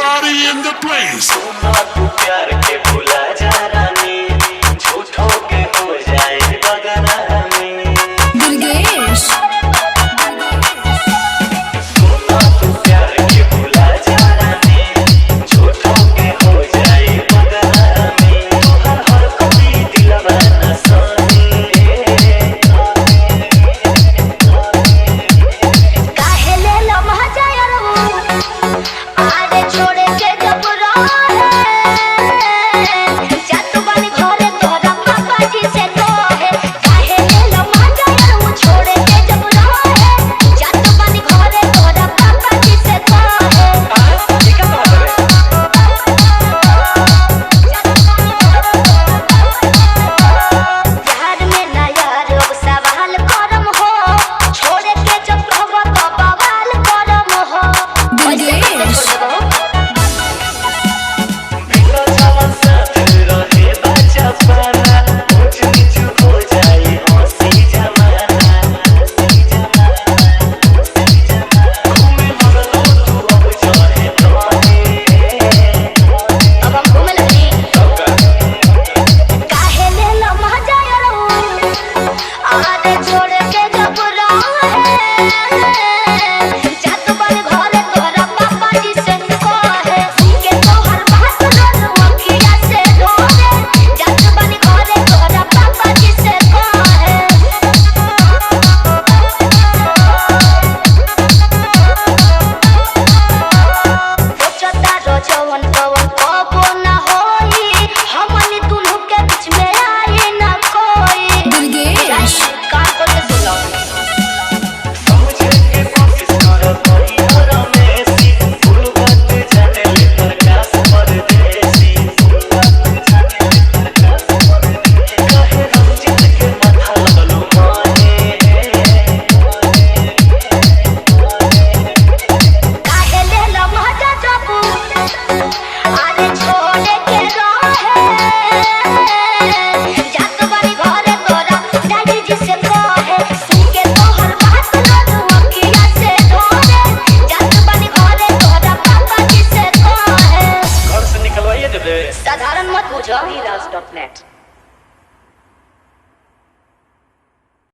Everybody in the place. तू प्यार के भुला जा रानी, झूठों के हो जाए बदनामी। दुर्गेश। तू प्यार के भुला जा रानी, झूठों के हो जाए बदनामी। तोहर हर कभी दिलवा न सानी। काहे ले लम्हा जाय रहू आरे छोड़े के जब रहे जात बानी घरे तोहरा पापा जी से कहे। काहे ले लम्हा जाय रहू छोड़े के जब रहे जात बानी घरे तोहरा पापा जी से कहे। प्यार में ना यार अब सवाल करम हो, छोड़े के जब रहब तो बवाल करम हो। ऐसे कैसे छोड़ देबो? बिना जवन साथ रहे बचपना, ऊंच नीच हो जाए हंसी जमाना। घूमे लगलो तू अब जाए ताने। अब हम घूमे लगनी। काहे ले लम्हा जाय रहू आरे छोड़ के जब रहे जात बन घरे तोहरा पापा जी से कहे के तोहर बात रोज अखिया से ढोरे जात बन घरे तोहरा पापा जी से कहे। सोचता रजवन।